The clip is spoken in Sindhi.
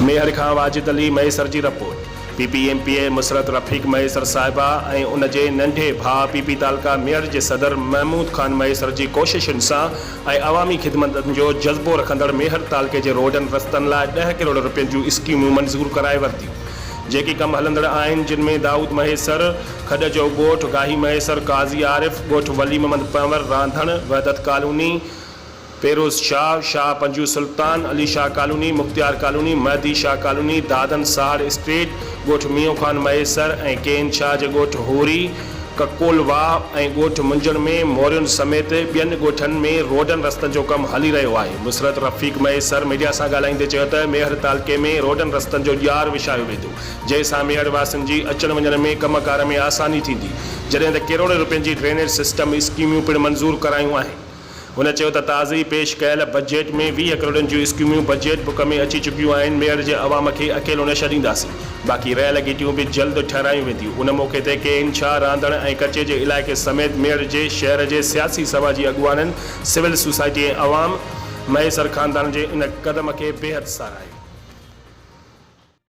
ميهڙ کان واجد علي مهيسر جي report, P P M P A Musarrat Rafiq Mahesar صاحبه ۽ ان جي ننڍي ڀاء پي پي تعلقه ميهڙ جي صدر محمود خان مهيسر جي ڪوششن سان ۽ عوامي خدمتن جو جذبو رکندڙ ميهڙ تعلقي جي روڊن رستن لاء ڏهه ڪروڙ رپين جون اسڪيمون منظور ڪرائي ورتيون جيڪي ڪم هلندڙ آهن جن ۾ دائود مهيسر، کڏ جو ڳوٺ، گاهي مهيسر، قاضي عارف، ڳوٺ ولي محمد پنهور، رانڌڻ، وحدت ڪالوني، پيروز شاهه، شاهه پنجو سلطان، Ali Shah colony, Mukhtiar colony, Mehdi Shah colony, Dadan Sahar street, ڳوٺ مينهون خان مهيسر ۽ ڪين شاهه جي ڳوٺ هوري، ڪڪول واهه ۽ ڳوٺ منجڻ ۾ مورين سميت ٻين ڳوٺن ۾ روڊن رستن جو ڪم هلي رهيو آهي. مسرت رفيق مهيسر ميڊيا سان ڳالهائيندي چيو ته ميهڙ تعلقي ۾ روڊن رستن جو ڄار وڇايو ويندو جنهن سان ميهڙ واسين جي اچڻ وڃڻ ۾ ڪم ڪار ۾ آساني ٿيندي جڏهن ته ڪروڙين روپين جي ڊرينيج سسٽم اسڪيميون پڻ منظور ڪرايون آهن. هن چيو ته تازي پيش ڪيل بجيٽ ۾ 20 ڪروڙن جون اسڪيمون بجيٽ بڪ ۾ اچي چڪيون آهن، ميهڙ جي عوام کي اڪيلو نه ڇڏينداسين، باقي رهيل گهٽيون به جلد ٺهرايون وينديون. ان موقعي تي ڪي اين شاهه، رانڌڻ ۽ ڪچي جي علائقي سميت ميهڙ جي شهر جي سياسي سماجي اڳواڻن، سول سوسائٽي ۽ عوام مهيسر خاندان جي ان قدم کي بيحد ساراهيو.